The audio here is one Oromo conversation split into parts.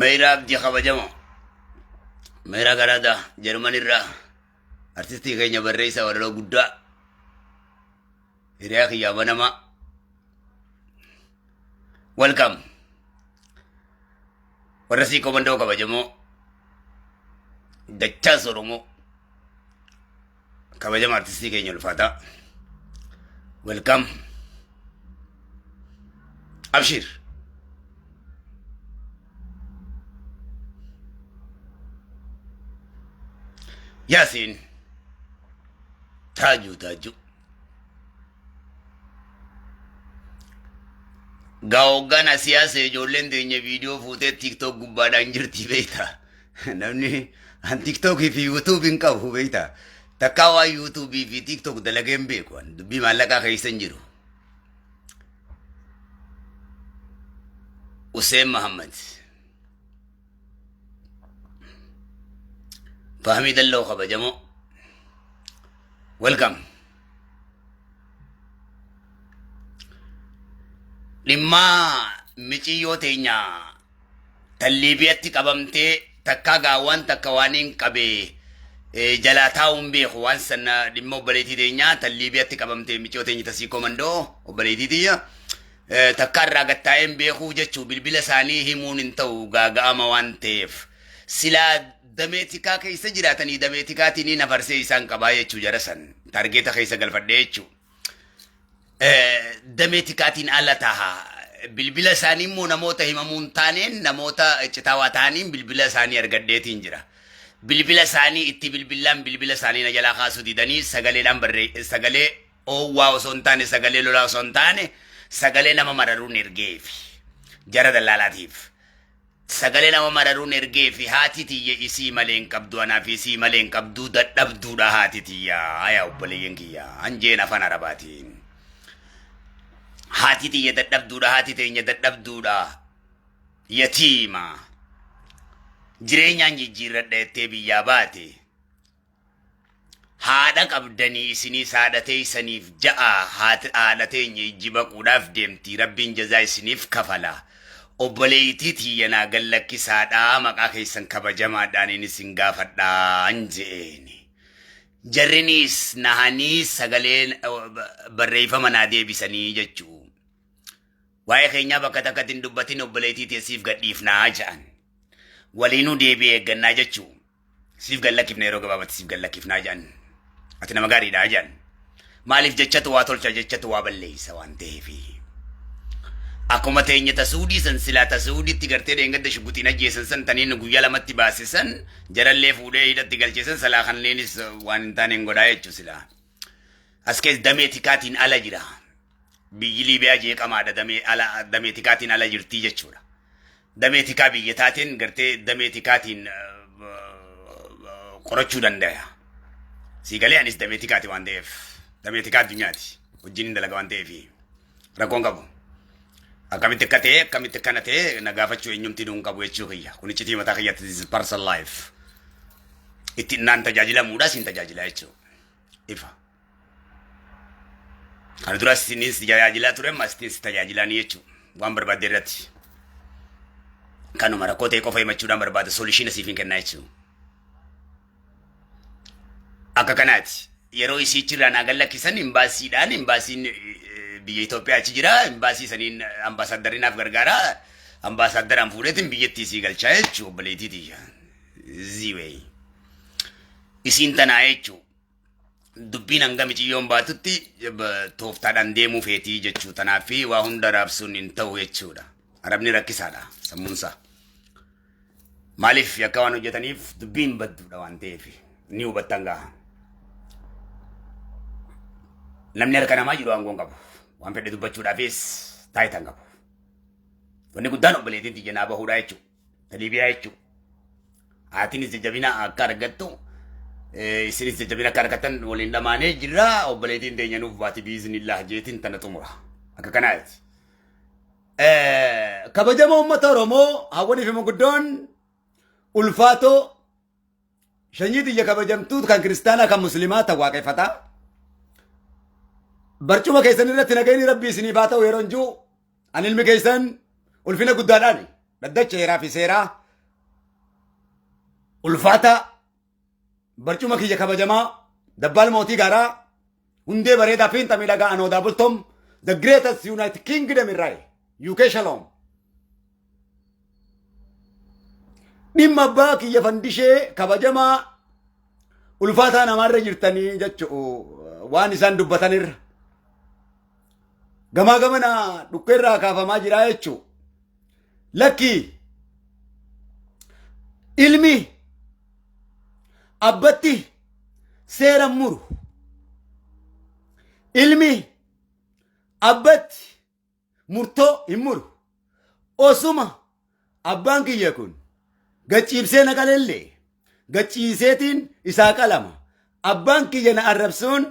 Meeraa Abdii kabajamoo. Meeraa Garaadaa Jarman irraa artistii keenya barreessaa walaloo guddaa hiriyaa kiyyaa banamaa. Welcome. Warra sii komandoo kabajamoo dachaas Oromoo kabajama artistii keenya ulfaataa. Welcome. Abshir. Yaasiin. Taajuu taajuu. Gaa hoggana siyaasa ijoolleen teenya viidiyoo fuutee TikTok gubbaadhaan jirti beekta. Namni an TikTokii fi YouTube hin qabu beekta. Takkaa waan YouTube fi TikTok dalagee hin beeku. An dubbii maallaqaa keessa hin jiru. Hussein Muhammad. Fahmii Dalloo kabajamoo. Welcome. Dhimmaa miciyyoo teenya tan Liibiyatti qabamtee takkaa gaawwan takka waan hin qabe jalaa taa'uun beeku waan sana dhimma obboleettii teenyaa tan Liibiyatti qabamtee miciyyoo teenya tasii komandoo obboleettii tiyya takkaa irraa gattaa'een beekuu jechuu bilbila isaanii himuun hin ta'u gaaga'ama waan ta'eef silaa damee tikaa keessa jiraatanii damee tikaatiin nafarsee isaan qabaa jechuu jara san targeeta keessa galfadhee jechuu. Damee tikaatiin ala taha. Bilbila isaanii immoo namoota himamuun taaneen namoota citaawaa ta'aniin bilbila isaanii argadheetiin jira. Bilbila isaanii itti bilbillaan bilbila isaanii na jalaa kaasuu didanii sagaleedhaan barree sagalee oowwaa osoo hin taane sagalee lolaa osoo hin taane sagalee nama mararuun ergeefi jara dallaalaatiif. Sagalee nama mararuun ergeefi haati tiyya isii malee hin qabdu anaaf isii malee hin qabdu dadhabduudha haati tiyya yaa obboleeyyan kiyya anjeen afaan arabaatiin. Haati tiyya dadhabduudha haati teenya dadhabduudha yatiima jireenyaan jijjiirradha jettee biyyaa baate. Haadha qabdanii isiniis haadha teeysaniif ja'a haadha teenya ijji baquudhaaf deemti rabbiin jazaa isiniif kafala obboleeytii tiyya naa gallakkisaadha maqaa keessan kabajamaadhaaniin isin gaafadhaan je'eeni jarriniis nahanii sagalee barreeffama naa deebisanii jechuu waa'ee keenyaa bakka takkatti hin dubbatin obboleeytii tee siif gadhiifnaa ja'an waliinuu deebii eeggannaa jechuu Siif gad lakkifna yeroo gabaabatti siif gad lakkifnaa jedhan. Ati nama gaariidha jedhan. Maaliif jechatu waa tolcha jechatu waa balleessa waan ta'eefi. Akkuma teenya ta Suudii san silaa ta Suudiitti gartee dheengadda shugguxiin ajjeesan san taniin guyyaa lamatti baase san jarallee fuudhee hidhatti galchee san salaa kanneenis waan hin taane hin godhaa jechuu silaa. As keessa damee tikaatiin ala jira. Biyyi Liibiyaa jeeqamaadha damee ala damee tikaatiin ala jirtii jechuudha. Damee tikaa biyya taateen gartee damee tikaatiin qorachuu danda'a. Sii galee anis damee tikaati waan ta'eef damee tikaa addunyaati wajjin hin dalaga waan ta'eef rakkoon qabu. Akkamitti akka ta'e akkamitti akkana ta'e na gaafachuu eenyumti nuun qabu jechuu kiyya. Kun iccitii mataa kiyyaatti this is personal life. Itti naan tajaajilamuudhaas hin tajaajila jechuudha. Ifa. Kana duras isiniin si tajaajilaa ture amma isiin si tajaajilaanii jechuudha. Waan barbaadde irratti. Kanuma rakkoo ta'e qofa himachuudhaan barbaada solution siif hin kennaa jechuudha. Akka kanaati. Yeroo isiichi irraa naa gallakkisan imbaasiidhaan imbaasiin biyya Itoophiyaa achi jira imbaasii saniin ambaasaaddarri naaf gargaara ambaasaaddaraan fuudheetiin biyyattii isii galchaa jechuudha obboleettii tiyya. Ziwee. Isiin tanaa jechuudha. Dubbiin hanga miciyyoon baatutti tooftaadhaan deemuu feetii jechuu tanaaf fi waa hunda raabsuun hin ta'u jechuudha. Arabni rakkisaadha sammuunsaa. Maaliif yakka waan hojjetaniif dubbiin badduudha waan ta'eef ni hubattan gaha. Namni harka namaa jiru aangoo hin qabu. Waan fedhe dubbachuudhaafis taayitaa hin qabu. Wanni guddaan obboleettiin tiyya naa bahuudha jechuudha. Ta Liibiyaa jechuudha. Haatinis jajjabina akka argattu isinis jajjabina akka argattan waliin dhamaanee jirra. Obboleettiin teenya nuuf baati biiznillah jeetiin tana xumura. Akka kanaati. Kabajamoo uummata Oromoo hawwanii fi manguddoon ulfaatoo shanyii tiyya kabajamtuu kan kiristaanaa kan musliimaa tan waaqeffataa. Barcuma keessan irratti nagayni rabbii isiniif haa ta'u yeroon jiru ani ilmi keessan ulfina guddaadhaan dhaddacha heeraa fi seeraa Ulfaataa barcuma kiyya kabajamaa dabbaal mootii gaaraa hundee bareedaa fiinxa miidhagaa anoodaa bultom the greatest United Kingdom irraa UK Shalom. Dhimma abbaa kiyya fandishee kabajamaa ulfaataa namaarra jirtanii jechu'u waan isaan dubbatanirra. Gamaa gamana dhukkeerraa kaafamaa jiraa jechuu. Lakkii ilmi abbatti seera muru. Ilmi abbatti murtoo hin muru. Osuma abbaan kiyya kun gachiibsee na qalellee gachiiseetiin isaa qalama. Abbaan kiyya na arrabsuun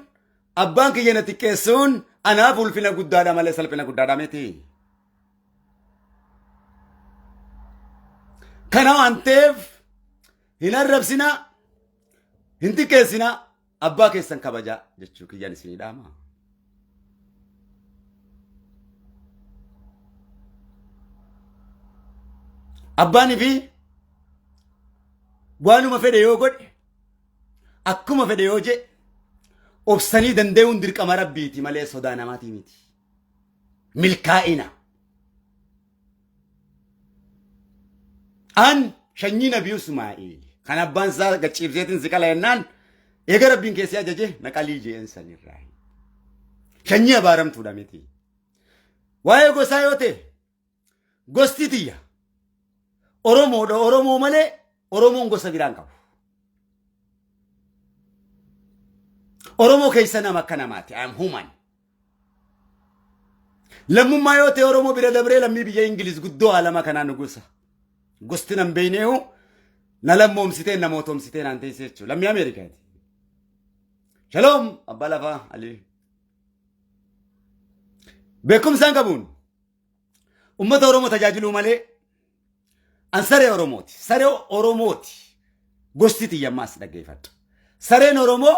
abbaan kiyya na xiqqeessuun anaaf ulfina guddaadha malee salphina guddaadha miti. Kana waan ta'eef hin arrabsinaa, hin xiqqeessinaa, abbaa keessan kabajaa jechuu kiyyaan isinii dhaama. Abbaanii fi waanuma fedhe yoo godhe akkuma fedhe yoo jedhe obsanii danda'uun dirqama rabbiiti malee sodaa namaatii miti. Milkaa'ina. An shanyii Nabii Ismaa'il kan abbaan isaa gachiibseetiin si qala jennaan eega rabbiin keessi ajaje na qalii jeen sanirraa. Shanyii abaaramtuudha miti. Waa'ee gosaa yoo ta'e gosti tiyya Oromoodha Oromoo malee Oromoon gosa biraan qabu. Oromoo keessa nama akka namaati. I am human. Lammummaa yoo ta'e Oromoo bira dabree lammii biyya Ingiliz guddoo alama kanaa nugusa. Gosti nan beeyneehu na lammoomsitee na mootomsitee naan teessee jechuudha. Lammii Ameerikaati. Shaloom abbaa lafaa Alii. Beekumsaan qabuun uummata Oromoo tajaajiluu malee an saree Oromooti. Saree Oromooti. Gosti tiyyammaas dhaggeeffadhu. Sareen Oromoo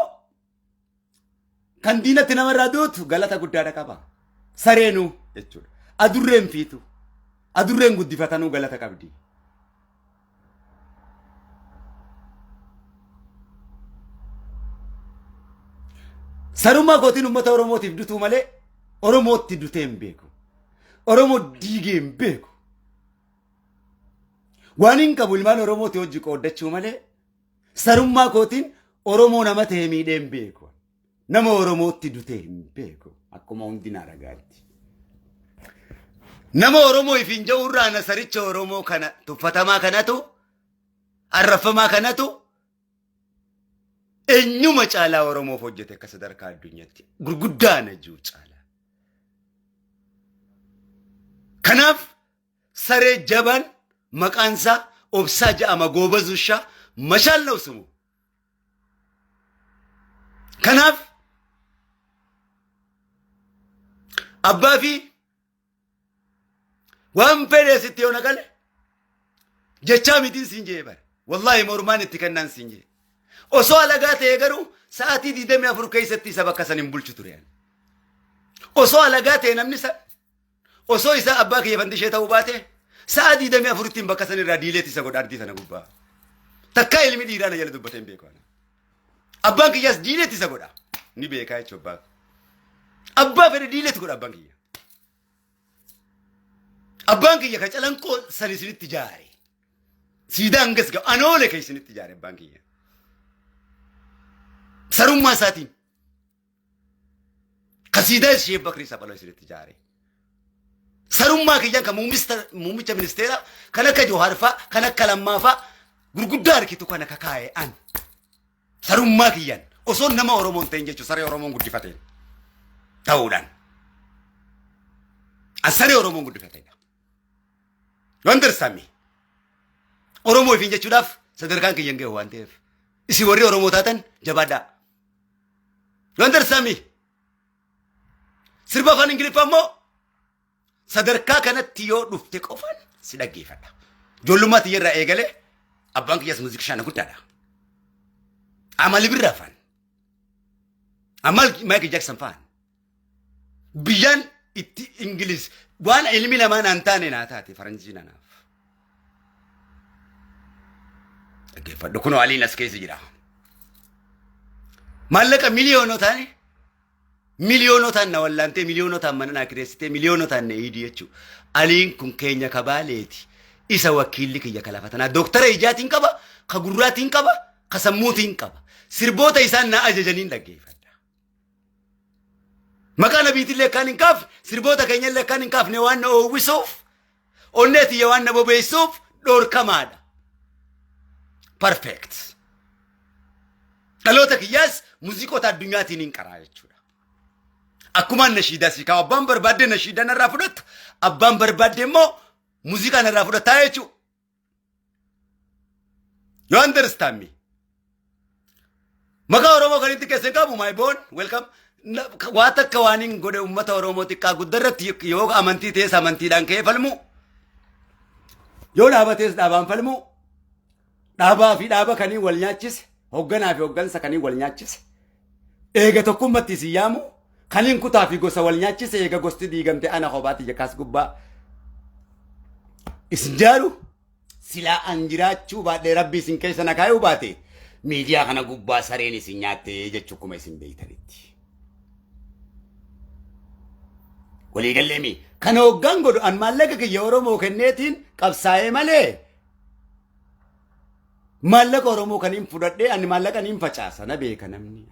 kan diinatti namarraa duutu galata guddaadha qaba. Sareenuu jechuudha. Adurreen fiitu. Adurreen guddifatanuu galata qabdi. Sarummaa kootiin uummata Oromootiif dutuu malee Oromootti dutee hin beeku. Oromoo diigee hin beeku. Waan hin qabu ilmaan Oromooti hojii qooddachuu malee Sarummaa kootiin Oromoo nama ta'e miidhee hin beeku. Nama Oromootti dutee hin beeku. Akkuma hundi naa ragaatti. Nama Oromoo ifiin jedhu irraa na saricha Oromoo kana tuffatamaa kanatu arraffamaa kanatu eenyuma caalaa Oromoof hojjete akka sadarkaa addunyaatti gurguddaa na jiru caalaa. Kanaaf Saree jabaan maqaan isaa Obsaa ja'ama goobaz ushaa mashaal ነው ስሙ። Kanaaf abbaa fi waan fedhe sitti yoo naqale jechaa mitiin siin jee bara. Wallaahi mormaan itti kennaan siin jee. Osoo alagaa ta'e garuu sa'aatii 24 keessatti isa bakka san hin bulchu ture. Osoo alagaa ta'e namni san Osoo isaa abbaa kiyya fandishee ta'uu baate sa'a 24ttiin bakka san irraa diileetti isa godha ardii tana gubbaa. Takkaa ilmi dhiiraa na jala dubbatee hin beeku. ana. Abbaan kiyyaas diileetti isa godha. Ni beekaa jechuudha abbaa. Abbaa fedhe diileetti godha abbaan kiyya. Abbaan kiyya ka calanqoo san isinitti jaare. Siidaa hangas gahu anoole ka isinitti jaare abbaan kiyya. Sarummaa isaatiin. Kasiidaa ishee Bakrii Saphaloo isinitti ijaare. Sarummaa kiyyaan kan muummicha ministeeraa kan akka Johaar faa kan akka Lammaa faa gurguddaa harkitu kana kakaa'e an. Sarummaa kiyyaan osoo nama Oromoon ta'in jechuun saree Oromoon guddifateen ta'uudhaan. An saree Oromoon guddifateedha. You understand me? Oromoo ifiin jechuudhaaf sadarkaan kiyyan gahu waan ta'eef. Isin warri Oromoo taatan jabaadhaa. You understand me? Sirba afaan Ingiliffaa immoo sadarkaa kanatti yoo dhufte qofaan si dhaggeeffadha. Ijoollummaa tiyya irraa eegalee abbaan kiyyaas muuziqishaana guddaadha. Amali birraa afaan. Amal Michael Jackson faan. Biyyaan itti Ingiliz waan ilmi namaa naan taane naa taate faranjiin anaaf. Dhaggeeffadhu kunoo Aliin as keessa jira. Maallaqa miliyoonotaan miliyoonotaan na wallaantee miliyoonotaan mana naa kireessitee miliyoonotaan na iidii jechuudha. Aliin kun keenya kabaaleeti. Isa wakiilli kiyya ka lafa tanaa. Dooktara ijaatiin qaba, ka gurraatiin qaba, ka sammuutiin qaba. Sirboota isaan na ajajaniin dhaggeeffadha. Maqaa nabiitillee akkaan hin kaafne, sirboota keenyallee akkaan hin kaafne waan na oowwisuuf, onnee tiyya waan na bobeessuuf dhoorkamaadha. Perfect. Dhaloota kiyyaas muuziqoota addunyaatiin hin qaraa jechuudha. Akkumaan nashiidaa si kaa'u abbaan barbaadde nashiidaa narraa fudhatta, abbaan barbaadde immoo muuziqaa narraa fudhattaa jechuudha. You understand me? Maqaa Oromoo kan itti keessa hin qabu my born welcome. Waa takka waan hin godhe uummata Oromoo xiqqaa guddarratti yoo amantii ta'es amantiidhaan ka'ee falmu. Yoo dhaaba ta'es dhaabaan falmu. Dhaabaa fi dhaaba kanii wal nyaachise. Hoogganaa fi hooggansa kanii wal nyaachise. Eega tokkummatti isin yaamu. Kaniin kutaa fi gosa wal nyaachise eega gosti diigamte ana kophaatti jakaas gubbaa. Isin jaaru silaa an jiraachuu baadhee rabbi isin keessa na kaayuu baate miidiyaa kana gubbaa sareen isin nyaatte jechuu kuma isin beeytanitti. Waliigalleemi kana hoggaan godhu an maallaqa kiyya Oromoo kenneetiin qabsaa'ee malee maallaqa Oromoo kan hin fudhadhee ani maallaqa niin facaasa na beeka namni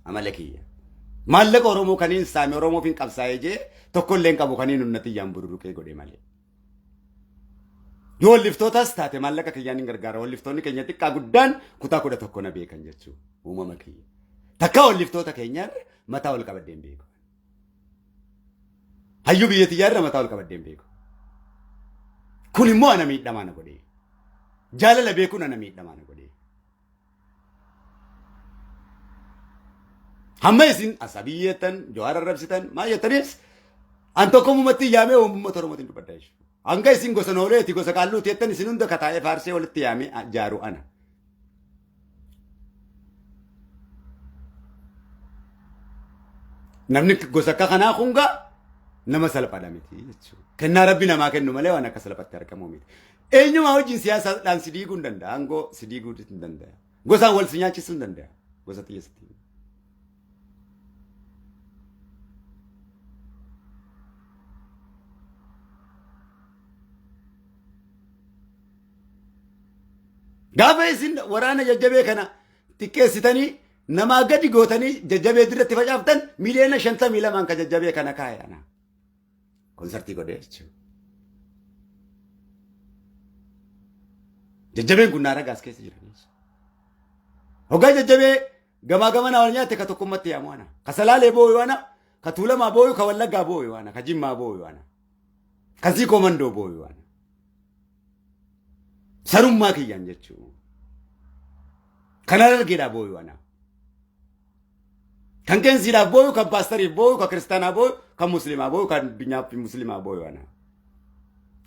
amala kiyya. Maallaqa Oromoo kan hin saame Oromoof hin qabsaa'ee jee tokkollee hin qabu kan hin humna tiyyaan bururuqee godhe malee. Yoo walliftootas taate maallaqa kiyyaan hin gargaara. Walliftoonni keenya xiqqaa guddaan kutaa 11 na beekan jechuudha. Uumama kiyya. Takka walliftoota keenyaarra mataa ol qabadhee hin beeku. Hayyuu biyya tiyyaarra mataa ol qabadhee hin beeku. Kun immoo ana miidhamaa na godhe. Jaalala beekuun ana miidhamaa na godhe. Hamma isin asabii jettan, Jawaar arrabsitan, maal jettanis an tokkomumatti yaamee uummata Oromootiin dubbadha jechuudha. Hanga isin gosa nooleeti, gosa qaalluuti jettan isin hunda kataa'ee faarsee walitti yaamee jaaru ana. Namni gosa akka kanaa kun gaa nama salphaadha miti jechuudha. Kennaa rabbi namaa kennu malee waan akka salphatti argamu miti. Eenyumaa wajjin siyaasaadhaan si diiguu hin danda'a. Aangoo si diiguu hin danda'a. Gosaan wal si nyaachisuu hin danda'a. Gosa xiyyeessatti. Gaafa isin waraana jajjabee kana xiqqeessitanii namaa gadi gootanii jajjabee dirratti facaaftan 52 miliyoonaan ka jajjabee kana kaa'e ana. Konsartii godhee jechuudha. Jajjabeen kun naara gaas keessa jiran. Hoggaa jajjabee gamaa gamanaa wal nyaatte ka tokkummatti yaamu ana. Ka Salaalee booyu ana. Ka Tuulamaa booyu, ka Wallaggaa booyu ana. Ka Jimmaa booyu ana. Ka Ziikoo Mandoo booyu ana. Sarummaa kiyyaan jechuudha. Kan Harargeedhaa booyu ana. Kan qeensiidhaaf booyu, kan paastariif booyu, kan kiristaanaa booyu, kan musliimaa booyu, kan addunyaaf musliimaa booyu ana.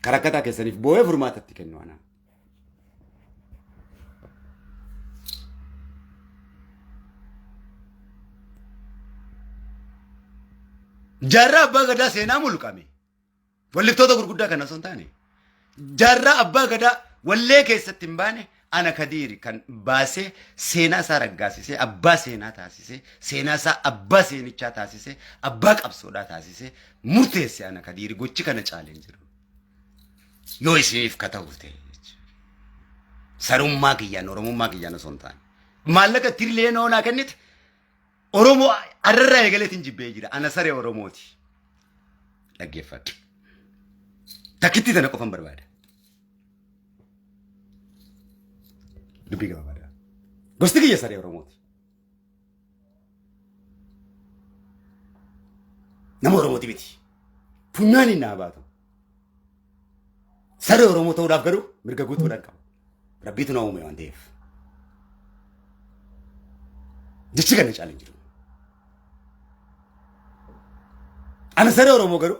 Kan rakkataa keessaniif booyee furmaatatti kennu ana. Jaarraa abbaa gadaa seenaa mulqame. Walliftoota gurguddaa kana osoo hin taane. Jaarraa abbaa gadaa wallee keessatti hin baane ana Kadiiri kan baasee seenaa isaa raggaasisee abbaa seenaa taasisee seenaa isaa abbaa seenichaa taasisee abbaa qabsoodhaa taasisee murteesse ana Kadiiri gochi kana caalee hin jiru. Yoo isiniif ka ta'u ta'e sarummaa kiyyaan Oromummaa kiyyaan osoo hin taane maallaqa tiriliyoona onaa kennite Oromoo arrarraa eegaleetiin jibbee jira. Ana saree Oromooti. Dhaggeeffadhu. Takkittii tana qofan barbaada. Dubbii gabaabaadha. Gosti kiyya saree Oromooti. Nama Oromooti miti. Funyaan hin naa baatu. Saree Oromoo ta'uudhaaf garuu mirga guutuudhaan qaba. Rabbiitu na uume waan ta'eef. Jechi kana caalee hin jiru. Ana saree Oromoo garuu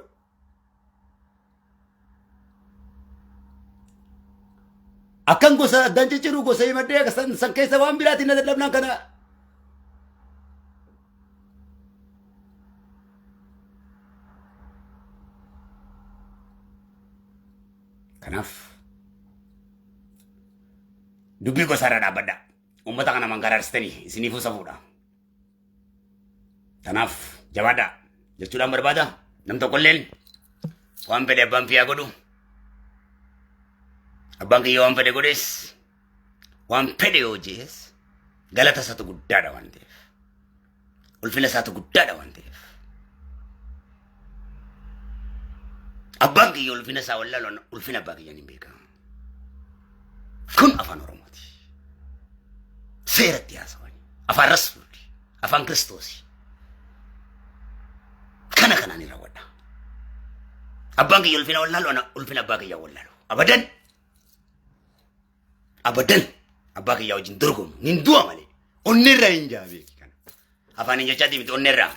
akkan gosa addaan cicciru gosa himadhee san keessa waan biraatiin na dadhabnaan kana kanaaf Dubbii gosaarra dhaabbadha. Uummata kana mankaraarsitanii isiniifuu safuudha. Kanaaf jabaadha jechuudhaan barbaada. Nam tokkolleen waan fedhe abbaan fiyyaa godhu. Abbaan kiyya waan fedhe godhes waan fedhe yoo jees galata isaatu guddaadha waan ta'eef. Ulfina isaatu guddaadha waan ta'eef. Abbaan kiyya ulfina isaa wallaalu ulfina abbaa kiyya ni beeka. Kun afaan Oromooti. Seeratti haasawani. Afaan Rasuuli. Afaan Kiristoosi. Kana kanaan hin raawwadha. Abbaan kiyya ulfina wallaalu ana ulfina abbaa kiyya wallaalu. Abadan. Abadan. Abbaa kiyya wajjin dorgomu. Nin du'a malee. Onneerraa hin jaa beeki kana. Afaan hin jechaati miti onneerraa.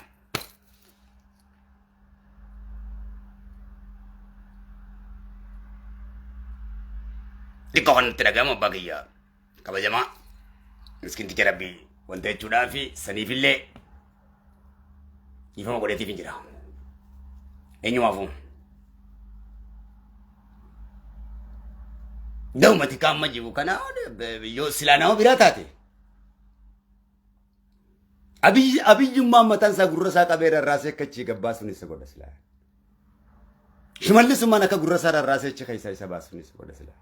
Xiqqoo kan nutti dhaga'amu abbaa kiyya kabajamaa miskinticha rabbii wanta jechuudhaa fi saniifillee dhiifama godheetiif hin jira. Eenyumaafuu. Da'umati kaamma jiru kana yoo silaa nama biraa taate. Abiyyi abiyyummaan mataan isaa gurra isaa qabee rarraasee akka achii gabbaasuun isa godha silaa. Shimallisummaan akka gurra isaa rarraasee achi keessaa isa baasuun isa godha silaa.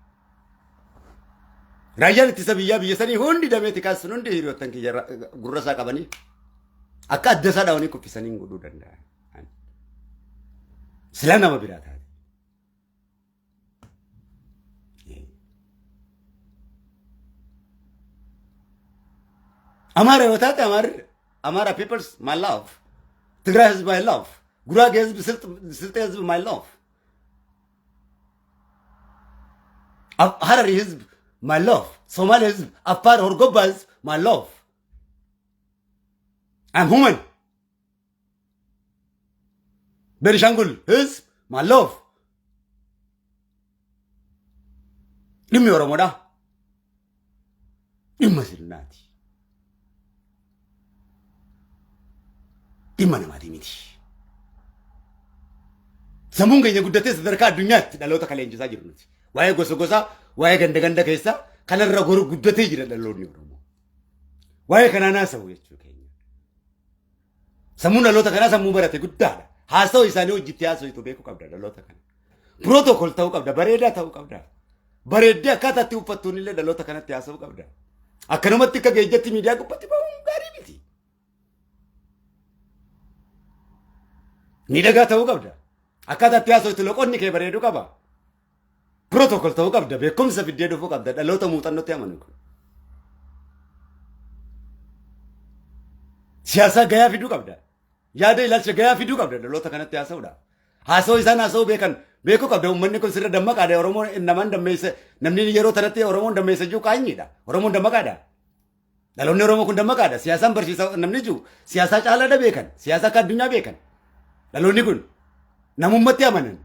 Raayyaan ittisa biyyaa biyya sanii hundi damee tikaas sun hundi hiriyoottan kiyya gurra isaa qabanii akka adda isaa dhawanii kuffisanii godhuu danda'an. Silaa nama biraa taate. Amaara yoo taate Amaarri Amaara peoples my love. ትግራይ ህዝብ my love. ጉራጌ ህዝብ ስልጤ ህዝብ my love. ሀረሪ ህዝብ my love. ሶማሌ ህዝብ፣ አፋር፣ ሆርጎባ ህዝብ my love. I'm human. ቤኒሻንጉል ህዝብ my love. Dhimmi Oromoodha. Dhimma sirnaati. Dhimma namaatii miti. Sammuun keenya guddatee sadarkaa addunyaatti dhaloota kan leenjisaa jiru nuti. Waa'ee gosa gosaa, waa'ee ganda ganda keessaa kanarra goru guddatee jira dhaloonni Oromoo. Waa'ee kanaa naasa'u jechuu keenya. Sammuun dhaloota kanaa sammuu barate guddaadha. Haasa'u isaanii hojiitti haasa'u beekuu qabda dhaloota kana. Protocol ta'uu qabda, bareedaa ta'uu qabda. Bareeddee akkaataa itti uffattuun illee dhaloota kanatti haasa'uu qabda. Akkanumatti akka geejjatti miidiyaa gubbatti bahuun gaarii miti. Miidhagaa ta'uu qabda. Akkaataa itti haasoftu loqonni kee bareeduu qaba. Protocol ta'uu qabda. Beekumsa fiddee dhufuu qabda. Dhaloota muuxannootti amanu kun. Siyaasaa gayaa fiduu qabda. Yaada ilaalcha gayaa fiduu qabda dhaloota kanatti haasa'uudhaaf. Haasa'uu isaan haasa'uu beekan beekuu qabda. Uummanni kun sirra dammaqaadha. Oromoon namaan dammeessa namni yeroo tanatti Oromoon dammeessa jiru qaanyiidha. Oromoon dammaqaadha. Dhaloonni Oromoo kun dammaqaadha. Siyaasaan barsiisa namni jiru siyaasaa caalaadha beekan. Siyaasa akka addunyaa beekan. Dhaloonni kun namummatti amanan.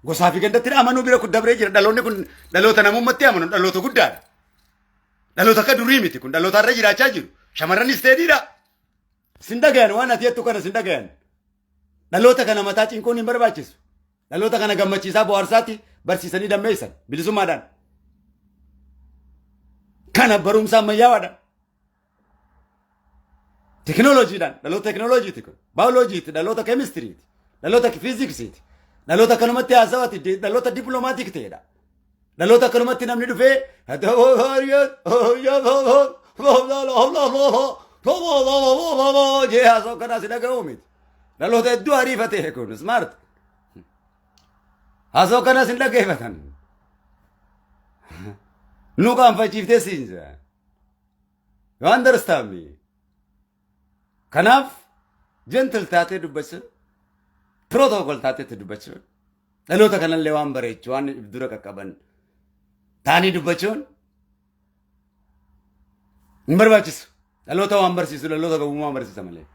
Gosaa fi gandatti amanuu bira kun dabree jira. Dhaloonni kun dhaloota namummatti amanu dhaloota guddaadha. Dhaloota akka durii miti kun dhaloota irra jiraachaa jiru. Shamarranis ta'e Sin dhagayan waan ati jettu kana sin dhagayan. Dhaloota kana mataa cinquun hin barbaachisu. Dhaloota kana gammachiisaa bohaarsaatti barsiisanii dammeessan bilisummaadhaan. Kana barumsa ammayyaawaadha. Tekinooloojiidhaan dhaloota tekinooloojiiti kun. Baayoloojiiti dhaloota keemistiriiti. Dhaloota fiiziksiiti. Dhaloota akkanumatti haasawaati dhaloota dippiloomaatiik ta'edha. Dhaloota akkanumatti namni dhufee jee haasa'u kanaa si dhaga'uu miti. Dhaloota hedduu ariifatee kun smart. Haasa'u kanaas hin dhaggeeffatan. Nu qaanfachiiftee siin jira. You understand me? Kanaaf gentle taatee dubbachuun protocol taateetti dubbachuun dhaloota kanallee waan bareechu waan dura qaqqaban taanii dubbachuun hin barbaachisu. Dhaloota waan barsiisu dhaloota gabummaa barsiisa malee.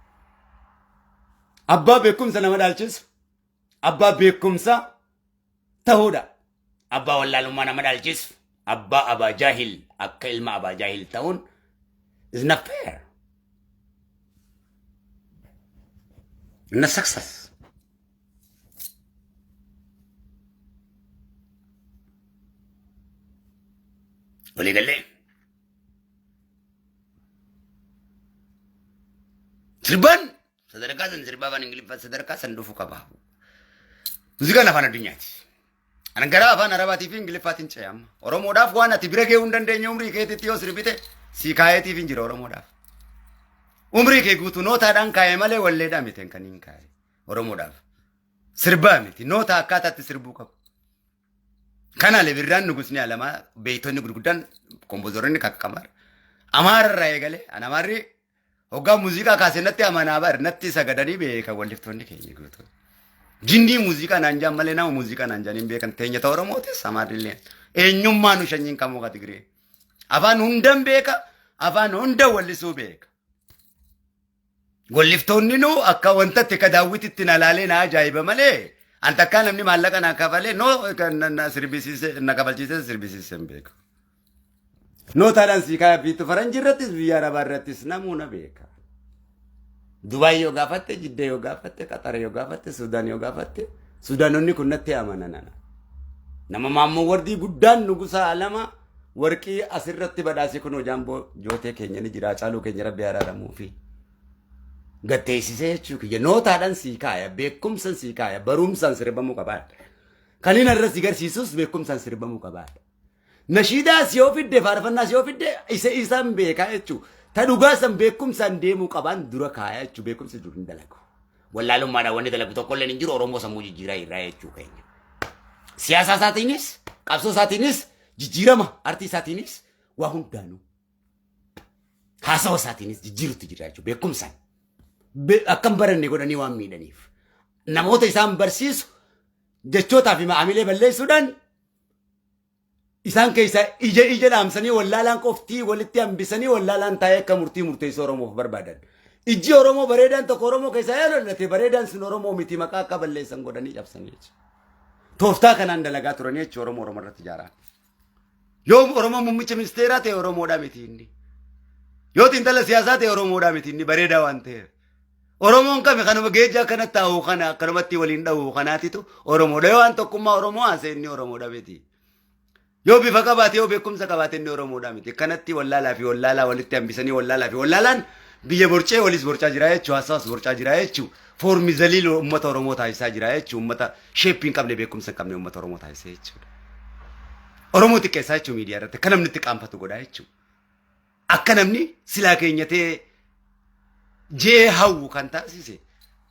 Abbaa beekumsa nama dhaalchisu abbaa beekumsa ta'uudha. Abbaa wallaalummaa nama dhaalchisu abbaa abaa jaahil akka ilma abaa jaahil ta'uun is not fair. Not success. Waliigallee. Sirbaan sadarkaa san sirbaa afaan Ingiliffaa sadarkaa san dhufu qaba. Muuziqaan afaan addunyaati. Anan gara afaan Arabaatii fi Ingiliffaatiin ce'e amma. Oromoodhaaf waan ati bira gahuu hin dandeenye umrii keetitti yoo sirbite sii kaayeetiif hin jira Oromoodhaaf. Umrii kee guutuu nootaadhaan kaa'e malee walleedhaa miti kan hin kaa'e Oromoodhaaf. Sirbaa miti noota akkaataatti sirbuu qabu. Kana Birraan nugusni alamaa beektonni gurguddaan kompoozoroonni kakkamar Amaara irraa eegale an Amaarri hoggaa muuziqaa kaasee natti amanaa bar natti sagadanii beekan walliftoonni keenya guutuu. Jinnii muuziqaa naan jaan malee nama muuziqaa naan jaan hin beekan teenya ta'u Oromootis Amaarrillee eenyummaa nu shanyiin kamuu ka Tigree. Afaan hundan beeka afaan hunda wallisuu beeka. Walliftoonni nu akka wantatti akka daawwititti na laalee na ajaa'iba malee an takkaa namni maallaqa na kafalee no na sirbisiise na kafalchiisee sirbisiise hin beeku. Nootaadhaan sii kaaya biitu faranjii irrattis biyya arabaa irrattis namuu na beeka. Dubaay yoo gaafatte, Jidda yoo gaafatte, Qaxar yoo gaafatte, Sudaan yoo gaafatte, Sudaanonni kun natti amanan ana. Nama maammoo wardii guddaan nugusa alama warqii asirratti badhaase kun jaamboo jootee keenya ni jira caaluu keenya rabbi araaramuufi. Gatteessisee jechuu kiyya nootaadhaan sii kaaya beekumsan sii kaaya barumsaan sirbamuu qabaadha. Kan inni irra si garsiisus beekumsaan sirbamuu qabaadha. Nashiidaas yoo fidde faarfannaas yoo fidde isa isaan beekaa jechuu ta dhugaa san beekumsaan deemuu qabaan dura kaaya jechuu beekumsi dur hin dalagu. Wallaalummaadhaan wanni dalagu tokkolleen hin jiru Oromoo sammuu jijjiiraa irraa jechuu keenya. Siyaasa isaatiinis qabsoo isaatiinis jijjiirama artii isaatiinis waa hundaanuu haasawa isaatiinis jijjiirutti jira jechuudha beekumsaan. Akkam baranne godhanii waan miidhaniif. Namoota isaan barsiisu jechootaa fi maamilee balleessuudhaan isaan keessaa ija ija dhaamsanii wallaalaan qoftii walitti hambisanii wallaalaan taa'ee akka murtii murteessuu Oromoof barbaadan. Ijji Oromoo bareedaan tokko Oromoo keessaa yoo lolate bareedaan sun Oromoo miti maqaa akka balleessan godhanii cabsanii jechuudha. Tooftaa kanaan dalagaa turanii jechuudha Oromoo Oromoo irratti ijaaraa. Yoo Oromoo muummicha ministeeraa ta'e Oromoodhaa miti inni. Yoo xiinxala siyaasaa ta'e Oromoodhaa miti inni bareedaa waan ta'eef. Oromoon kami kanuma geejjaa akkana taa'u kana akkanumatti waliin dha'u kanaatitu Oromoodha. Yoo waan tokkummaa Oromoo haasa'e inni Oromoodha miti. Yoo bifa qabaate yoo beekumsa qabaate inni Oromoodha miti. Kanatti wallaalaa fi wallaalaa walitti hambisanii wallaalaa fi wallaalaan biyya borcee walis borcaa jira jechuu haasawas borcaa jira jechuu foormi zaliil uummata Oromoo taasisaa jira jechuu uummata sheeppii hin qabne beekumsa hin qabne uummata Oromoo taasisee jechuudha. Oromoo xiqqeessaa jechuu miidiyaa irratti akka namni itti qaanfatu godhaa jechuudha. Akka namni silaa keenyatee jee hawwu kan taasise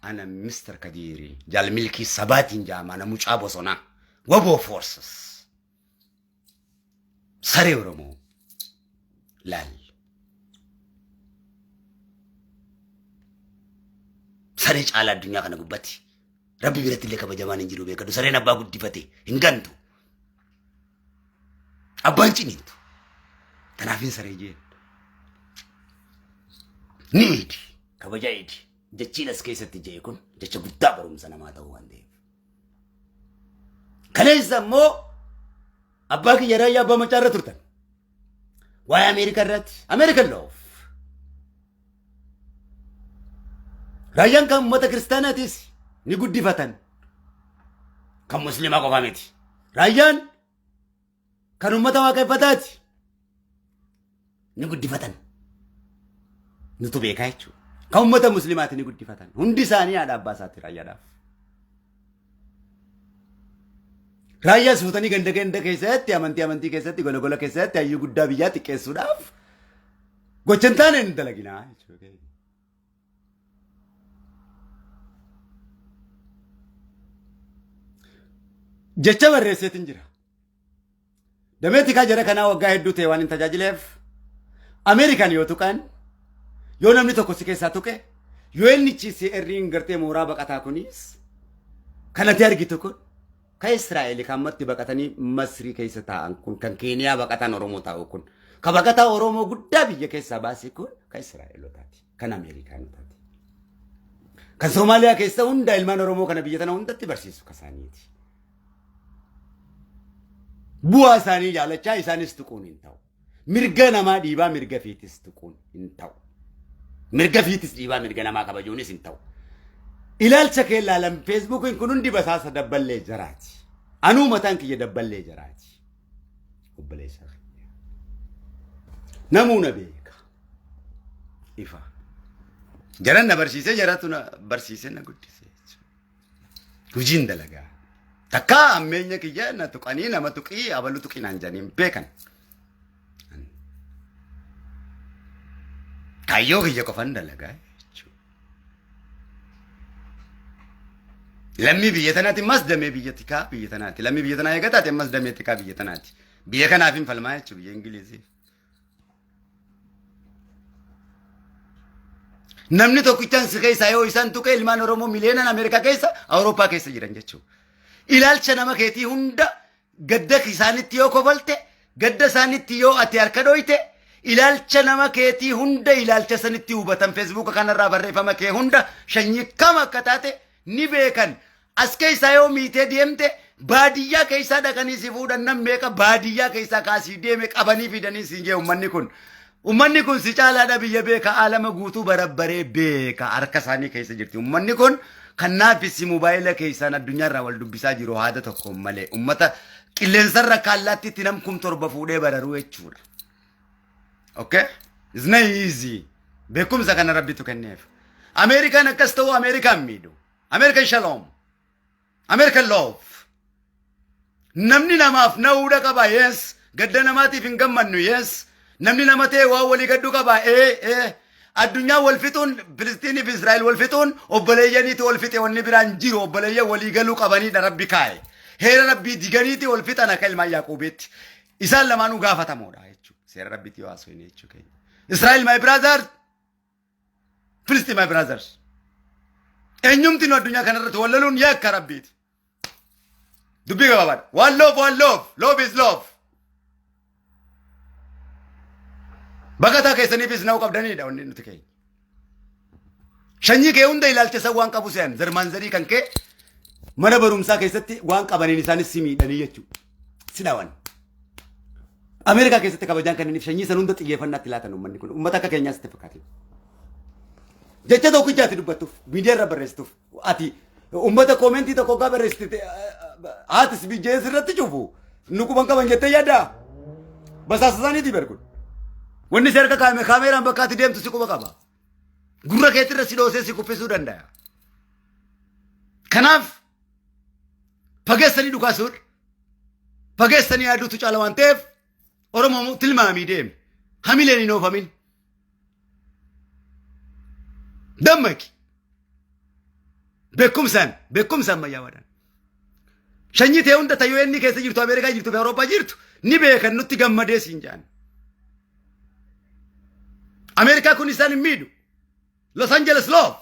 ana Mr. Kadiiri jaal milkii sabaatiin jaama ana mucaa bosonaa waboo forces saree Oromoo laal. Saree caalaa addunyaa kana gubbatti rabbi biratti illee kabajamaan hin jiru beekadu sareen abbaa guddifate hin gantu. Abbaan ciniintu. Kanaaf hin saree jeen. Ni eedi. Kabaja eedi. Jechiin as keessatti jee kun jecha guddaa barumsa namaa ta'uu waan ta'eef. Kaleessa immoo abbaa kiyya raayyaa abbaa macaa irra turtan. Waa'ee Ameerikaa irratti Ameerikan loof. Raayyaan kan uummata kiristaanaatis ni guddifatan. Kan musliimaa qofa miti. Raayyaan kan uummata waaqeffataati. Ni guddifatan. Nutu beekaa jechuudha. Kan uummata musliimaati ni guddifatan. Hundi isaanii haadha abbaa isaati raayyaadhaaf. Raayyaas fuutanii ganda ganda keessatti amantii amantii keessatti gola gola keessatti hayyuu guddaa biyyaa xiqqeessuudhaaf gocha hin taane hin dalaginaa jechuudha. Jecha barreesseetiin jira. Damee tikaa jara kanaa waggaa hedduu ta'e waan hin tajaajileef Ameerikaan yoo tuqan yoo namni tokko si keessaa tuqe yoo inni CCR'n gartee mooraa baqataa kunis kan ati argitu kun kan Israa'el kan ammatti baqatanii Masrii keessa taa'an kun kan Keeniyaa baqataan Oromoo taa'u kun kan baqataa Oromoo guddaa biyya keessaa baase kun kan Israa'elotaati kan Ameerikaanotaati. Kan Soomaaliyaa keessa hunda ilmaan Oromoo kana biyya tana hundatti barsiisu kasaaniiti. Bu'aa isaanii jaalachaa isaanis tuquun hin ta'u. Mirga namaa dhiibaa mirga fiitis tuquun hin ta'u. Mirga fiitis dhiibaa mirga namaa kabajuunis hin ta'u. Ilaalcha kee ilaalan feesbuukiin kun hundi basaasa dabballee jaraati. Anuu mataan kiyya dabballee jaraati. Obboleessa kiyya. Namuu na beeka. Ifa. Jaran na barsiisee jaratu na barsiisee na guddise. Hojiin dalagaa. Takkaa hammeenya kiyya na tuqanii nama tuqii abalu tuqii naan jedhanii hin beekan. Kaayyoo kiyya qofan dalagaa jechuudha. Lammii biyya tanaati ammas damee biyya tikaa biyya tanaati. Lammii biyya tanaa eega taate ammas damee tikaa biyya tanaati. Biyya kanaaf hin falmaa jechuudha biyya Ingiliziif. Namni tokkichaan si keessaa yoo isaan tuqe ilmaan Oromoo miliyoonaan Ameerikaa keessa Awurooppaa keessa jiran jechuudha. Ilaalcha nama keetii hunda gadda isaanitti yoo kofalte gadda isaanitti yoo ati harka dhoyte ilaalcha nama keetii hunda ilaalcha sanitti hubatan feesbuuka kanarraa barreeffama kee hunda shanyii kam akka taate ni beekan. As keessaa yoo miitee deemte baadiyyaa keessaa dhaqanii si fuudhan nam meeqa baadiyyaa keessaa kaasii deeme qabanii fidanii siin jee ummanni kun. Ummanni kun si caalaadha biyya beeka aalama guutuu barabbaree beeka harka isaanii keessa jirti. Ummanni kun kan naafisi mobaayila keessaan addunyaarraa wal dubbisaa jiru haada tokkoon malee ummata qilleensarra kaallaattiitti nam 7,000 fuudhee bararuu jechuudha. Okay? It's not easy. Beekumsa kana rabbitu kenneef. Ameerikaan akkas ta'uu Ameerikaan miidhu. American shalom. American love. Namni namaaf na'uudha qaba. Yes. Gadda namaatiif hin gammannu. Yes. Namni nama ta'e waan walii gadduu qaba. Ee ee. Addunyaa wal fixuun Filistiinii fi Israa'el wal fixuun obboleeyyaniiti wal fixe wanni biraan jiru obboleeyyan walii galuu qabaniidha rabbi kaa'e. Heera rabbii diganiiti wal fixan akka ilmaan Yaaquubiitti. Isaan lamaanuu gaafatamoodha jechuudha. Seera rabbiitti yoo haasofne jechuu keenya. Israa'el my brother. Filistiin my brothers. Eenyumti nu addunyaa kanarratti wal loluun yakka rabbiiti. Dubbii gabaabaadha. One love, one love. Love is love. Baqataa keessaniifis na'uu qabdanidha wanni nuti keenya. Shanyii kee hunda ilaalcha isa waan qabu se'an zarmaanzarii kan kee mana barumsaa keessatti waan qabaniin isaanis si miidhanii jechuudha. Si dhawan. Ameerikaa keessatti kabajaan kanneniif shanyii san hunda xiyyeeffannaatti laatan uummanni kun uummata akka keenyaas itti fakkaate. Jecha tokkicha ati dubbattuuf miidiyaa irra barreessituuf ati uummata koomentii tokko gaa barreessite haatis bijjee sirratti cufu nu quban qaban jettee yaaddaa basaasa isaaniiti bar kun. Wanni si harka kaa'ame kaameeraan bakka ati deemtu si quba qaba. Gurra keetirra si dhoosee si kuffisuu danda'a. Kanaaf fageessanii dhukaasuudha. Fageessanii yaaduutu caala waan ta'eef Oromoo tilmaamii deemi. Hamileen hin oofamin. Dammaqi. Beekumsaan beekumsa ammayyaawaadhaan. Shanyii ta'e hunda ta UN keessa jirtu Ameerikaa jirtu fi Awurooppaa jirtu ni beekan nutti gammadee siin jedhan. Ameerikaa kun isaan hin miidhu. Los Angeles love.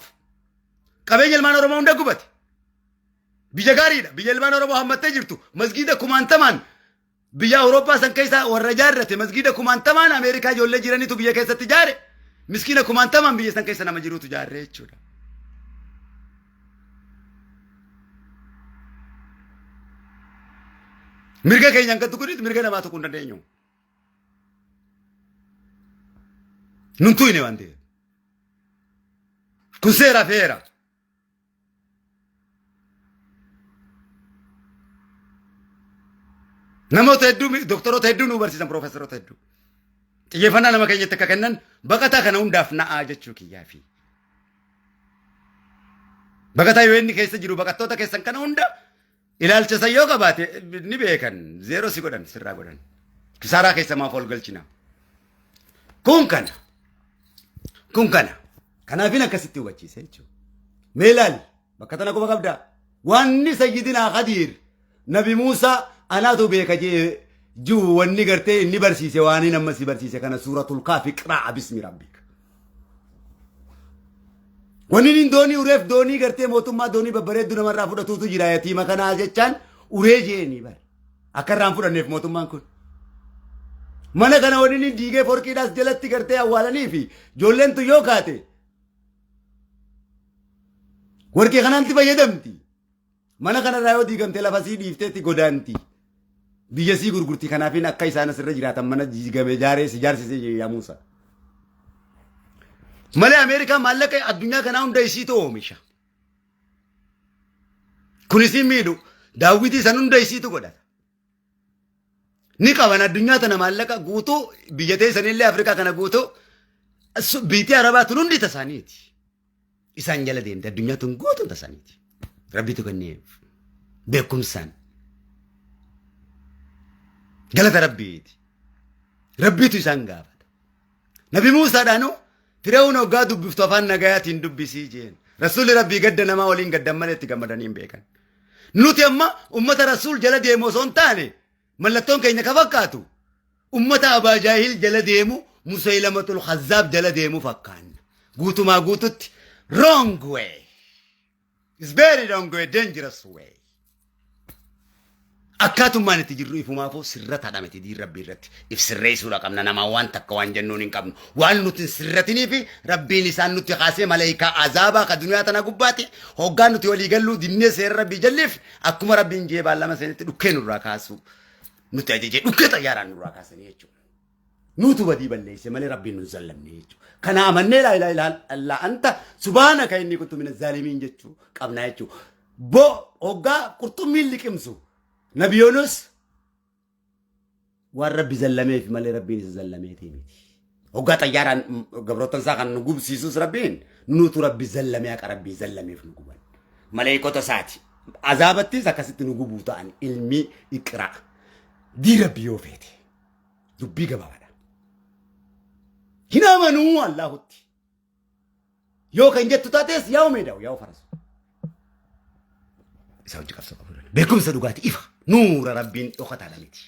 Qabeenya ilmaan Oromoo hunda gubate. Biyya gaariidha. Biyya ilmaan Oromoo hammattee jirtu. Masgiida kumaantamaan biyya Awurooppaa san keessa warra ijaarrate masgiida kumaantamaan Ameerikaa ijoollee jiranitu biyya keessatti ijaare. Miskiina kumaantamaan biyya san keessa nama jirutu ijaarre jechuudha. Mirga keenyaan kan tuqunitu mirga namaa tuquu hin dandeenyu. Nun tuyne waan ta'eef. Kun seeraaf heera. Namoota hedduu doktoroota hedduu nu barsiisan piroofesaroota hedduu. Xiyyeeffannaa nama keenyatti akka kennan baqataa kana hundaaf na'aa jechuu kiyyaafi. Baqataa yoo inni keessa jiru baqattoota keessan kana hunda ilaalcha san yoo qabaate ni beekan zeeroo si godhan sirraa godhan. Kisaaraa keessa maaf ol galchina. Kun kana. Kun kana. Kanaafin akkasitti hubachiise jechuudha. Mee ilaali bakka tana quba qabdaa. Wanni sayyidinaa Khadiir Nabi Muusaa anaatu beeka jee jiru wanni gartee inni barsiise waan inni amma si barsiise kana suuratul kaafi qiraa'a bismi rabbika. Wanni inni doonii ureef doonii gartee mootummaa doonii babbareedduu namarraa fudhatuutu jira yatiima kanaa jechaan uree jeeni bara. Akka irraa hin fudhanneef mootummaan kun. Mana kana wanni inni diigee forqiidhaas jalatti gartee awwaalanii fi ijoolleen tun yoo kaate warqee kanaatti fayyadamti. Mana kanarraa yoo diigamte lafa sii dhiifteetti godaanti. Biyya sii gurgurti kanaafin akka isaan asirra jiraatan mana diigame ijaaree si ijaarsisee yaa Muusaa. Malee Ameerikaan maallaqa addunyaa kanaa hunda isiitu oomisha. Kun isiin miidhu daawwitii san hunda isiitu godhata. Ni qaban addunyaa tana maallaqa guutuu biyya teessanillee Afrikaa kana guutuu biyyi Arabaa tun hundi tasaaniiti. Isaan jala deemte addunyaa tun guutuun tasaaniiti. Rabbitu kenneef beekumsaan. Galata Rabbiiti. Rabbiitu isaan gaafata. Nabi Muusaadhaanu Fir'aawun hoggaa dubbiftu afaan nagayaatiin dubbisii jeen. Rasuulli Rabbii gadda namaa waliin gaddan malee itti gammadanii hin beekan. Nuti amma ummata Rasuul jala deemu osoo hin taane mallattoon keenya ka fakkaatu ummata Abaa Jaahil jala deemu, Musaylamatul Khazzaab jala deemu fakkaanna. Guutumaa guututti wrong way. It's very wrong way, dangerous way. Akkaatummaan itti jirru ifumaafuu sirrataadha miti diin Rabbii irratti. If sirreessuudha qabna, namaa waan takka waan jennuun hin qabnu. Waan nuti hin sirratinii fi Rabbiin isaan nutti kaasee maleekaa azaabaa ka duniyaa tana gubbaatti hoggaan nuti walii galluu dinnee seera Rabbii jalleef akkuma Rabbiin jee baallama seenitti dhukkee nurraa kaasuu nutti ajajee dhukkee xayyaaraan nurraa kaasanii jechuudha. Nuutu badii balleesse malee Rabbiin nun zallamne jechuudha. Kana amannee laa ilaaha illaa anta subhaanaka inni kuntu mina zaalimiin jechuu qabna jechuudha. Bo hoggaa qurxummiin liqimsu Nabi Yunus waan Rabbi zallameef malee Rabbiin isa zallameetii miti. Hoggaa xayyaaraan gabroottan isaa kan nu gubsiisus Rabbiin nuutu Rabbi zallamee haqa Rabbii zallameef nu guban. Maleekota isaati. Azaabattis akkasitti nu gubuu ta'an ilmi iqraa. Dii Rabbi yoo feete. Dubbii gabaabaadha. Hin amanuu Allaahutti. Yoo kan jettu taates yaa'u meedaa'u yaa'u farasu. Isa hojii qabsoo qabu. Beekumsa dhugaati ifa. Nuura Rabbiin dhokataadha miti.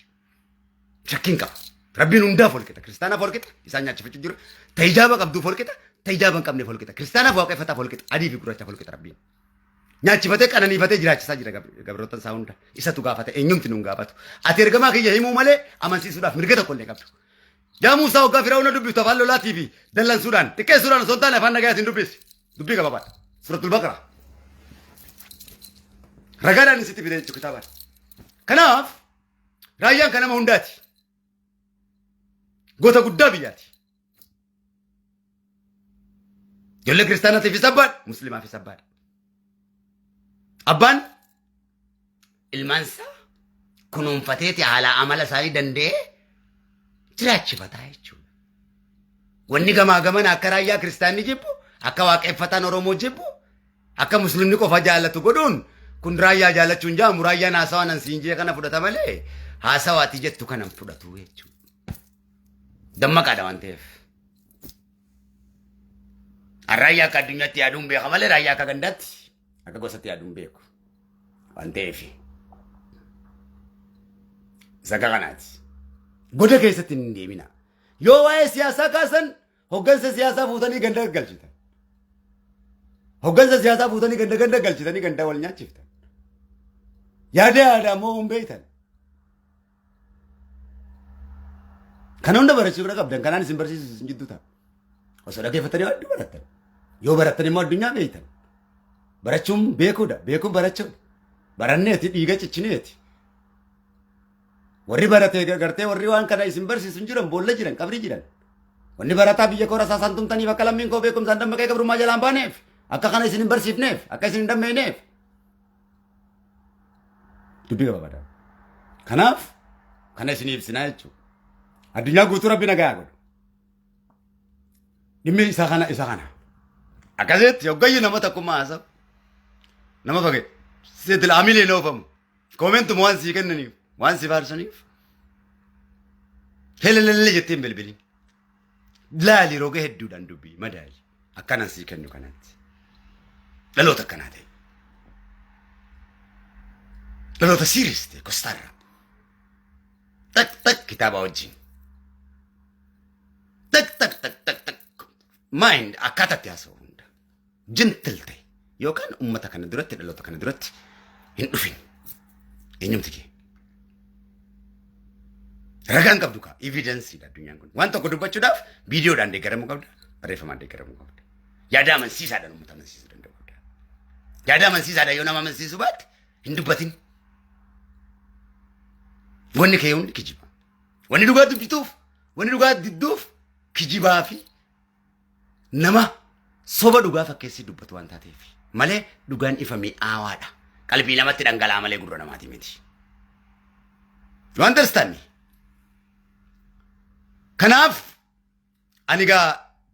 Shakkiin qaba. Rabbiin hundaaf wal qixa. Kiristaanaaf wal qixa. Isaan nyaachifachuu jiru. Ta hijaaba qabduuf wal qixa. Ta hijaaba hin qabneef wal qixa. Kiristaanaaf waaqeffataaf wal qixa. Adii fi gurraachaaf wal qixa Rabbiin. Nyaachifatee qananiifatee jiraachisaa jira gabroottan isaa hunda. Isatu gaafata, eenyumti nuun gaafatu. Ati ergamaa kiyya himuu malee amansiisuudhaaf mirga tokko illee qabdu. Yaa Muusaa, hoggaa Fir'aawna dubbiftu afaan lolaatii fi dallansuudhaan xiqqeessuudhaan osoo hin taane afaan nagayaatiin dubbisi. Dubbii gabaabaadha. Suratul Baqara. Ragaadhaan isitti fide jechuudha kitaabaan. Kanaaf raayyaan kan nama hundaati. Goota guddaa biyyaati. Ijoollee kiristaanaatiifis abbaadha, muslimaafis abbaadha. Abbaan ilmaansaa kunuunfateeti haala amala isaanii danda'ee jiraachifataa jechuudha. Wanni gamaa gamana akka raayyaa kiristaanni jibbu, akka waaqeffataan Oromoo jibbu, akka muslimni qofa jaallatu godhuun kun raayyaa jaallachuun jaamu. Raayyaan haasawaa nan siin jee kana fudhata malee haasawaa ati jettu kana hin fudhatu jechuudha. Dammaqaadha waan ta'eef. Raayyaa akka addunyaatti yaaduun beeka malee raayyaa akka gandaatti, akka gosatti yaaduun beeku waan ta'eef. Isa akka kanaati. Goda keessatti hin deemina. Yoo waa'ee siyaasaa kaasan hoggansa siyaasaa fuutanii ganda galchitan. Hoggansa siyaasaa fuutanii ganda ganda galchitanii ganda wal nyaachiftan. Yaada yaada ammoo hin beektan. Kana hunda barachuu bira qabdan, kanaan isin barsiisu isin jidduu ta'a. Osoo dhaggeeffatanii hedduu barattan. Yoo barattan immoo addunyaa beektan. Barachuun beekuudha. Beekuun barachuudha. Baranneeti, dhiiga cichineeti. Warri barate gartee warri waan kana isin barsiisu hin jiran, boolla jiran, qabrii jiran. Wanni barataa biyya koo rasaasaan tumtaniif akka lammiin koo beekumsaan dammaqee gabrummaa jalaan baaneef, akka kana isin hin barsiifneef, akka isin hin dammeeneef. Dubbii gabaabaadha. Kanaaf kana isin ibsinaa jechuudha. Addunyaa guutuu Rabbi nagaa godhu. Dhimmi isa kana isa kana. Akkasitti hoggayyuu nama tokkummaa haasa'u. Nama fagee. Seetil amileen oofamu. Koomentuma waan sii kennaniif, waan si faarsaniif. Helelelele jettee hin bilbilin. Laali, roga hedduudhaan dubbii madaali. Akkanan sii kennu kanatti. Dhaloota akkanaa ta'e. Dhaloota serious ta'e, kostaarra. Tak tak kitaaba wajjin. Tak tak tak tak tak. Mind akkaataatti haasa'u hunda. Gentle ta'e yookaan uummata kana duratti, dhaloota kana duratti hin dhufin. Eenyumti kee? Ragaan qabdu kaa, evidenceiidha addunyaan kun. Waan tokko dubbachuudhaaf viidiyoodhaan deeggaramuu qabda, barreeffamaan deeggaramuu qabda. Yaada amansiisaadhaan uummata amansiisuu danda'u qabda. Yaada amansiisaadhaan yoo nama amansiisuu baatte hin dubbatin. Wanni kee hundi kijiba. Wanni dhugaa dubbituuf, wanni dhugaa didduuf kijibaa fi nama soba dhugaa fakkeessii dubbatu waan taateef malee dhugaan ifa mi'aawaadha. Qalbii namatti dhangala'aa malee gurra namaati miti. You understand me? Kanaaf ani gaa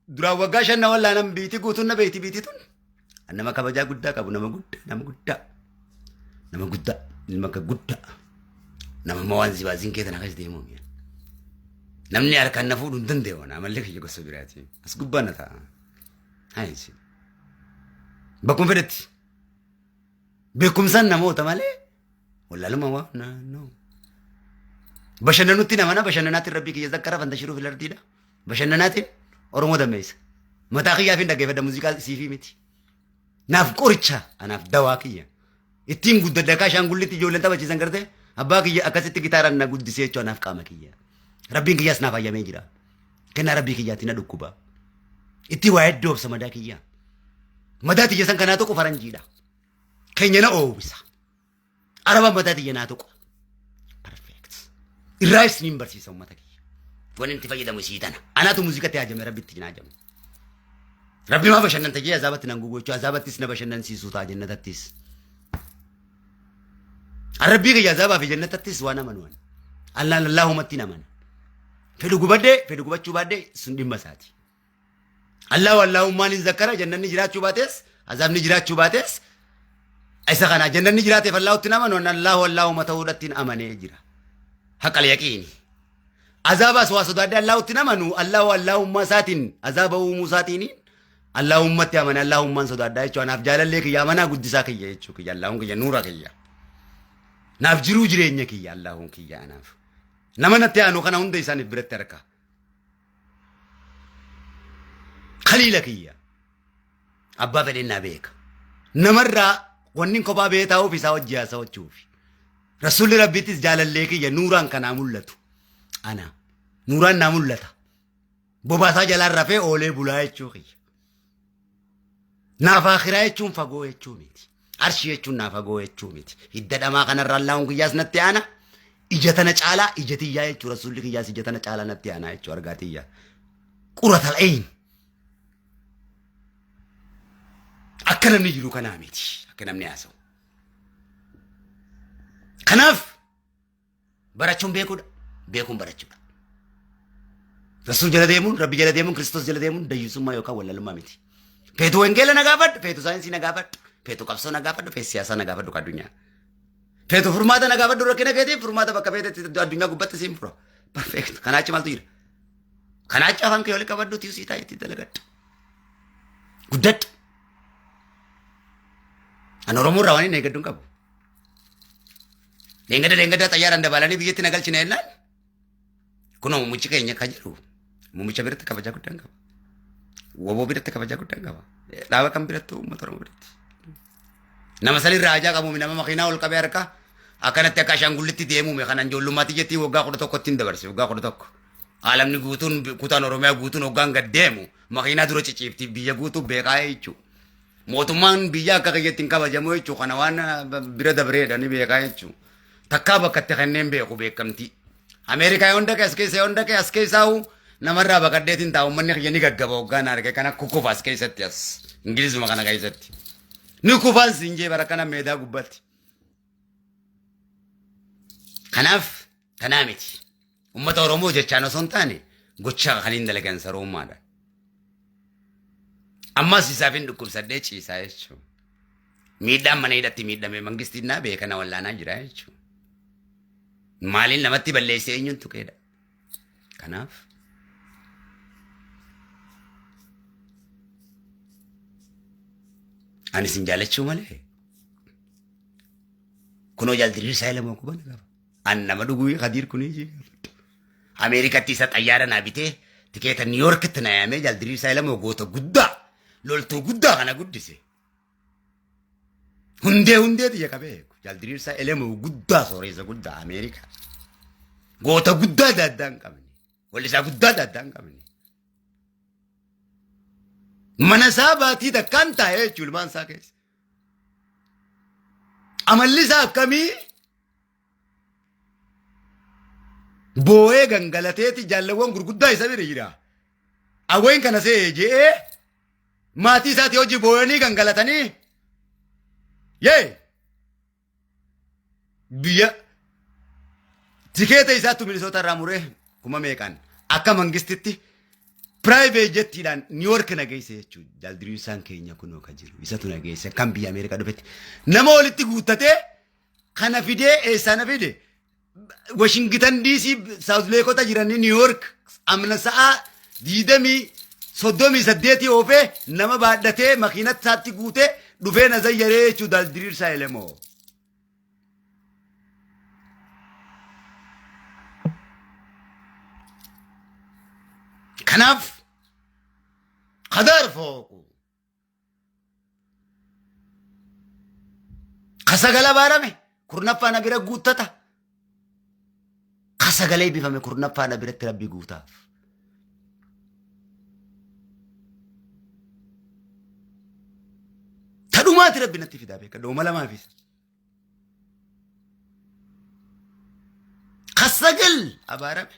duraan waggaa 5 na wallaanan, biitii guutuun na beeyti, biitii tun. An nama kabajaa guddaa qabu, nama guddaa, nama guddaa, nama guddaa, ilma akka guddaa. Nama amma waan zibaaziin kee tana akkas deemuu mi'a. Namni harkaan na fuudhuu hin danda'u, ana amalli kiyya gosa biraati. As gubbaa na ta'a. Haayisi. Bakkuma fedhetti. Beekumsaan namoota malee wallaaluma waa na no. Bashannanutti namana bashannanaatiin rabbii kiyya zakkara fantashiruu filartiidha. Bashannanaatiin Oromoo dammeessa. Mataa kiyyaaf hin dhaggeeffadha muuziqaa siifii miti. Naaf qoricha anaaf dawaa kiyya. Ittiin guddadha akka ashaangullitti ijoolleen taphachiisan gartee abbaa kiyya akkasitti gitaaraan na guddisee jechuudha anaaf qaama kiyya. Rabbiin kiyyaas naaf hayyamee jira. Kennaa rabbii kiyyaatti na dhukkuba. Itti waa hedduu obsa madaa kiyya. Madaa tiyya san kanaa tokko faranjiidha. Keenya na oowwisa. Araba mataa tiyya naa tuqa. Perfect. Irraa isiniin barsiisa uummata kiyya. Wanni itti fayyadamu isii tana. Anaatu muuziqatti haajame rabbitti hin haajame. Rabbi maa bashannanta jee azaabatti nan gubu jechuudha. Azaabattis na bashannansiisuu ta'a jannatattis. Rabbii kiyya azaabaa fi jannatattis waan amanu ani. Allaan Allaahumatti hin amana. Fedhu gubadhee fedhu gubachuu baadhee sun dhimma isaati. Allahu Allahummaan hin zakkara jannanni jiraachuu baates azaabni jiraachuu baates isa kana jannanni jiraateef Allahutti hin amanu Allahu Allahumma ta'uudhatti hin amanee jira. Haqal yaqiini. Azaabaas waa sodaadhee Allahutti hin amanu Allahu Allahummaa isaatiin azaaba uumuu isaatiin Allahummatti amane Allahummaan sodaadhaa jechuudha. Anaaf jaalallee kiyya amanaa guddisaa kiyya jechuu kiyya Allahun kiyya nuura kiyya. Naaf jiruu jireenya kiyya Allahun kiyya anaaf. Nama natti aanu kana hunda isaaniif biratti harka. Khaliila kiyya. Abbaa fedheen naa beeka. Namarraa wanni kophaa bee taa'uuf isaa wajji haasawachuuf. Rasuulli Rabbiittis jaalallee kiyya nuuraan kanaa mul'atu. Ana. Nuuraan naa mul'ata. Bobaasaa jalaan rafee oolee bulaa jechuu kiyya. Naaf akhiraa jechuun fagoo jechuu miti. Arshii jechuun naa fagoo jechuu miti. Hidda dhamaa kanarra Allaahun kiyyaas natti aana. Ija tana caalaa ija tiyyaa jechuu rasuulli kiyyaas ija tana caalaa natti aanaa jechuu argaa tiyyaa. Quratal ayn. Akka namni jiru kanaa miti. Akka namni haasa'u. Kanaaf Barachuun beekuudha. Beekuun barachuudha. Rasuul jala deemuun, Rabbi jala deemuun, Kiristoos jala deemuun dayyuusummaa yookaan wallalummaa miti. Feetu wangeela na gaafadhu, feetu saayinsii na gaafadhu, feetu qabsoo na gaafadhu, feetu siyaasaa na gaafadhu ka addunyaa. Feetu furmaata na gaafadhu rakkina keetiif furmaata bakka feetetti addunyaa gubbatti siin fura. Perfect. Kanaa achi maaltu jira? Kanaa achi afaan kee wali qabadhu tiisii taa'ee itti dalagadhu. Guddadhu. Ani Oromoo irraa waan hin eeggadhu hin qabu. Dheengadda dheengadda xayyaaraan dabalanii biyyatti na galchina jennaan. Kunoo muummichi keenya akka jedhu muummicha biratti kabajaa guddaan qaba. Woboo biratti kabajaa guddaan qaba. Dhaaba kan biratti uummata Oromoo biratti. Nama sanirraa hajaa qabuumi nama makiinaa ol qabee harka akkanatti akka ashaangullitti deemuumi kanan ijoollummaatti jettii waggaa 11tti hin dabarse waggaa 11. Aalamni guutuun kutaan Oromiyaa guutuun hoggaan gad deemu makiinaa dura ciciifti biyya guutuu beekaa jechuudha. Mootummaan biyya akka kiyyatti hin kabajamu jechuun kana waan bira dabreedha ni beekaa jechuun. Takkaa bakka itti kenneen beeku beekamtii. Ameerikaa yoon dhaqe as keessa yoon dhaqe as keessaa'u namarraa baqadheetiin taa'u uummanni kiyya ni gaggaba hoggaan arge kana kukufa as keessatti as Ingilizuma kana keessatti. Ni kufaan siin jee bara kana meedaa gubbatti. Kanaaf tanaa miti. Uummata Oromoo jechaan osoo hin taane gochaa kan hin dalagan sarummaadha. Ammas isaaf hin dhukkubsadhee ciisaa jechuudha. Miidhaan mana hidhatti miidhame mangistiin naa beeka na wallaanaa jira jechuudha. Maaliin namatti balleessee eenyuun tuqeedha. Kanaaf ani isin jaalachuu malee kunoo jaal diriirsaa ilamoo quba na qaba. An nama dhuguu Kadiir kunii jee gaafadhu. Ameerikatti isa xayyaara naa bitee tikeeta Niw Yoorkitti na yaamee jaal diriirsaa ilamoo goota guddaa loltuu guddaa kana guddise. Hundee hundee tiyya qabee jaal diriirsaa elemoo guddaa sooressa guddaa Ameerikaa. Goota guddaa daaddaa hin qabne. Wallisaa guddaa daaddaa hin qabne. Mana isaa baatii takkaan taa'ee jechuun ilmaan isaa keessa. Amalli isaa akkamii? Boo'ee gangalateeti jaalawwan gurguddaa isa bira jira. Awween kana se'ee je'ee maatii isaatii hojii boo'anii gangalatanii yee biyya tikeeta isaattu Minisoota irraa muree kuma meeqaan akka mangistitti Private jettiidhaan New York na geesse jechuudha. Jaaldiriirsaan keenya kunoo kan jiru. Isatu na geesse kan biyya Ameerikaa dhufetti. Nama walitti guuttatee kana fidee eessaa na fide? Washington DC South Leekota jiranii New York amna sa'a diidamii soddomii saddeetii oofee nama baadhatee makiinatti isaatti guutee dhufee na zayyaree jechuudha Jaaldiriirsaa Elemoo. Kanaaf qadaar fooqu ka sagala baarame kurnaffaa na bira guuttata ka sagalee bifame kurnaffaa na biratti rabbi guutaaf. Ta dhumaati rabbi natti fidaa beeka dooma lamaafis. Ka sagal abaarame.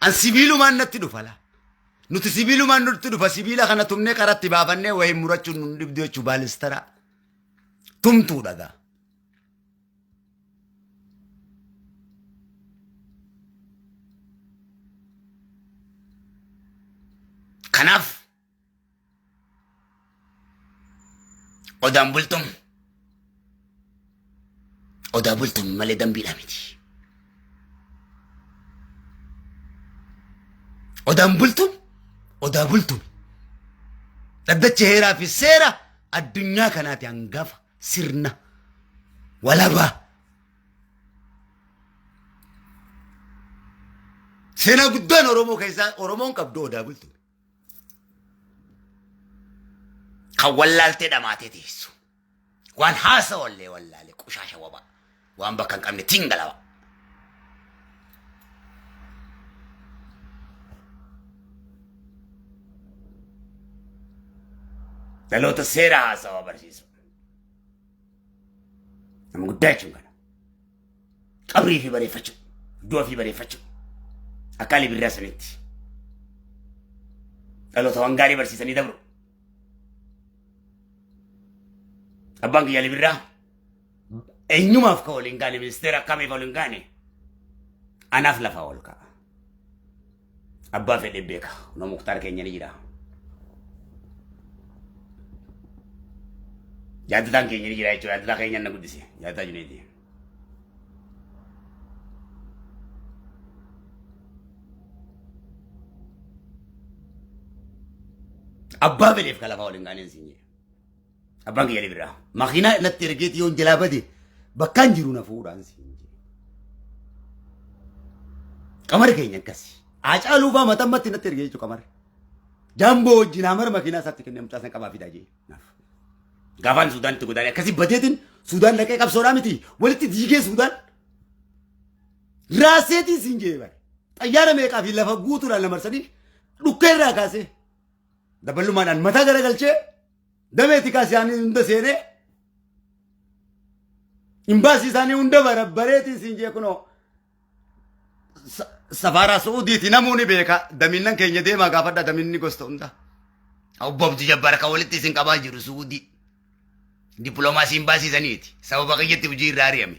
An sibiilumaan natti dhufa laa. Nuti sibiilumaan nutti dhufa sibiila kana tumnee qaratti baafannee wayii murachuun nun dhibdu jechuu baalistara. Tumtuu dhagaa. Kanaaf odaan bultum odaa bultum malee dambiidha miti. Odaan bultum odaa bultum. Dhaddacha heeraa fi seera addunyaa kanaati hangafa sirna walabaa. Seenaa guddaan Oromoo keessaa Oromoon qabdu odaa bultum. Kan wallaaltee dhamaatee teessu. Waan haasawallee wallaale qushaasha wabaa. Waan bakka hin qabne tingalawa. Dhaloota seera haasawaa barsiisu. Nama guddaa jechuun kana. Qabrii fi bareeffachuu. Du'a fi bareeffachuu. Akka Ali Birraa sanitti. Dhaloota waan gaarii barsiisanii dabru. Abbaan kiyya Ali Birraa eenyumaaf ka waliin kaane ministeera akkamiif waliin kaane anaaf lafaa ol ka'a. Abbaa fedhe beeka. No Muktaar keenya ni jira. Yaadataan keenya ni jira jechuudha. Yaadataa keenya na guddise. Yaadataa Juneeti. Abbaa fedheef ka lafaa ol hin kaaneen siin jedhe. Abbaan kiyya ni bira. Makiinaa natti ergeeti yoon jalaa bade bakkaan jiru na fuudhaan siin jedhe. Qamari keenya akkasi. Haacaaluu fa'aa matammatti natti ergee jechuudha qamari. Jaamboo wajjin hamara makiinaa isaatti kennee mucaa san qabaa fidaa jee. Naaf. Gaafaan Suudaanitti godaane akkasi badeetiin Suudaan dhaqee qabsoodhaa miti walitti diigee Suudaan. Raaseetiin siin jee bare. Xayyaara meeqaa fi lafa guutuudhaan na marsanii dhukkee irraa kaasee daballumaadhaan mataa garagalchee damee tikaa isaanii hunda seenee imbaasii isaanii hunda barabbareetiin siin jee kunoo safaaraa Su'uudiiti namuu ni beeka daminnan keenya deemaa gaafadha daminni gosta hunda. Obbo Abdii Jabbaar kan walitti isin qabaa jiru Su'uudii. Dippiloomaasii imbaasii saniiti. Sababa kiyyatti hojii irraa ari'ame.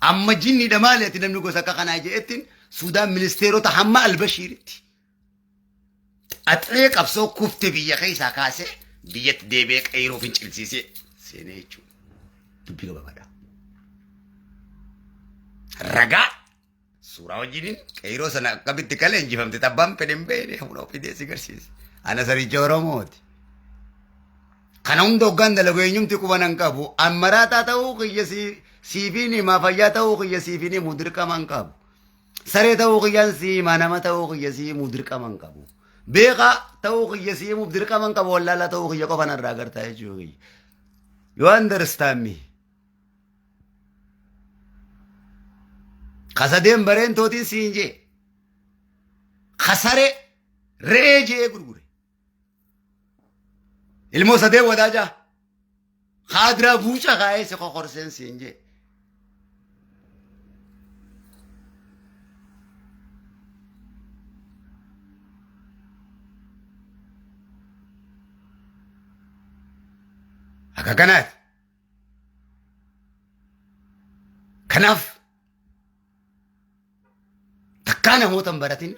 Amma jinniidha maali ati namni gosa akka kanaa je'ettiin Suudaan ministeerota hamma Albashiiritti. Xaxee qabsoo kufte biyya keessaa kaasee biyyatti deebi'ee qeyroo fincilsiisee seenee jechuudha. Dubbii gabaabaadha. Ragaa suuraa wajjiniin qeyroo sana akkamitti kale injifamte tabbaan fedhe hin beekne humna fidee si garsiise. Ana saricha Oromooti. Kana hunda hoggaan dalagu eenyumti quba nan qabu. Ammaraataa ta'uu kiyya siifiin himaa fayyaa ta'uu kiyya siifiin himuu dirqama hin qabu. Saree ta'uu kiyyaan si himaa nama ta'uu kiyya si himuu dirqama hin qabu. Beekaa ta'uu kiyya si himuuf dirqama hin qabu wallaalaa ta'uu kiyya qofa narraa agartaa jechuu kiyya. You understand me? Kasadeen bareentootiin siin jee. Kasaree re'ee jee gurgure. Ilmoo sadeen wadaajaa. Kaadiraa buuca kaa'ee si kokorseen siin jee. Akka kanaati. Kanaaf takkaa namoota hin baratin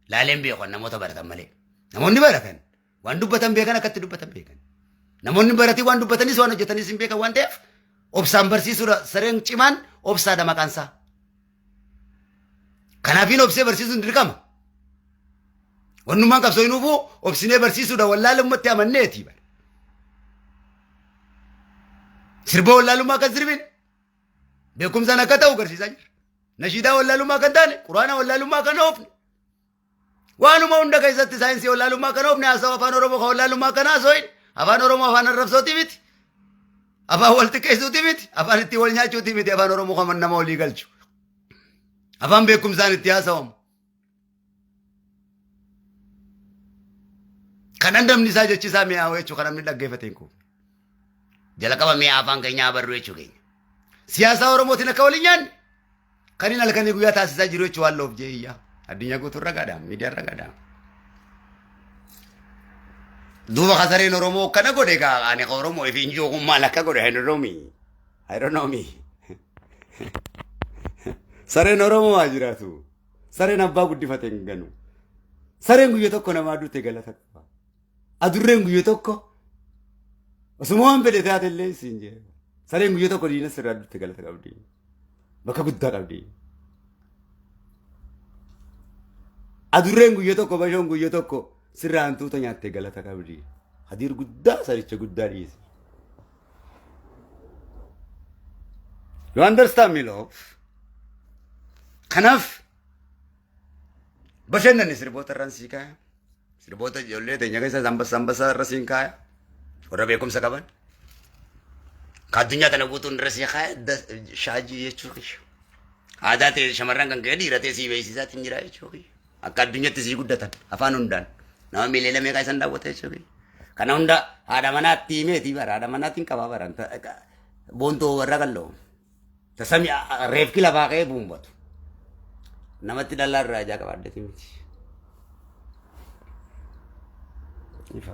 Laaleen beekan namoota baratan malee. Namoonni baratan waan dubbatan beekan akkatti dubbatan beekan. Namoonni baratii waan dubbatanis waan hojjetanis hin beekan waan ta'eef obsaan barsiisuudha. Sareen cimaan obsaadha maqaan isaa. Kanaafiin obsee barsiisuun dirqama. Wannummaan qabsoo hin hubu obsinee barsiisuudha wallaalummatti amanneeti. Sirba wallaalummaa kan sirbin beekumsaan akka ta'u agarsiisaa jira. Nashiidaa wallaalummaa kan taane quraana wallaalummaa kan oofne. Waanuma hunda keessatti saayinsii wallaalummaa kan oofne haasawa afaan Oromoo kan wallaalummaa kan haasawoin afaan Oromoo afaan arrabsootii miti. Afaan wal xiqqeessuutii miti. Afaan ittiin wal nyaachuutii miti. Afaan Oromoo kan nama walii galchu. Afaan beekumsaan itti haasawamu. Kan dhandhamni isaa jechi isaa mi'aawu jechuudha kan namni dhaggeeffate hin quufne. Jalqaba mi'a afaan keenyaa barruu jechuu keenya. Siyaasaa Oromootiin akka waliin nyaanne kan inni halkanii guyyaa taasisaa jiru jechuudha waan loof jee iyyaa. Addunyaa guutuun ragaadha miidiyaan ragaadha. Duuba kasareen Oromoo akkana godhe gaa ani ka Oromoo ifiin jiru maal akka godhe I don't know me. I don't know me. Sareen Oromoo haa jiraatu. Sareen abbaa guddifate hin ganu. Sareen guyya tokko namaa duute galata qaba. Adurreen guyya tokko osuma waan fedhe taate illee siin jee. Sareen guyya tokko diina sirraa duute galata qabdi. Bakka guddaa qabdi. Adurreen guyya tokko bashoon guyya tokko sirraa hantuuta nyaattee galata qabdi. Hadiir guddaa saricha guddaa dhiisi. You understand me, love? Kanaaf bashannanni sirboota irraan sii kaaya. Sirboota ijoollee teenya keessa ambassa ambassaa irra siin kaaya. Warra beekumsa qaban. Ka addunyaa tana guutuun irra sii kaaya shaajii jechuu kiyya. Aadaa ta'e shamarran kan ka'e dhiira ta'e sii beeksisaatiin jira jechuu kiyya. Akka addunyaatti sii guddatan afaan hundaan. Nama miiliyoona meeqaa isan daawwata jechuu kiyya. Kana hunda haadha manaatti himeetii bara haadha manaatiin qabaa bara. Boontoo warra qalloo. Tasami reefki lafaa ka'ee buumbatu. Namatti dhalaa irraa ijaa qabaaddeeti miti. Ifa.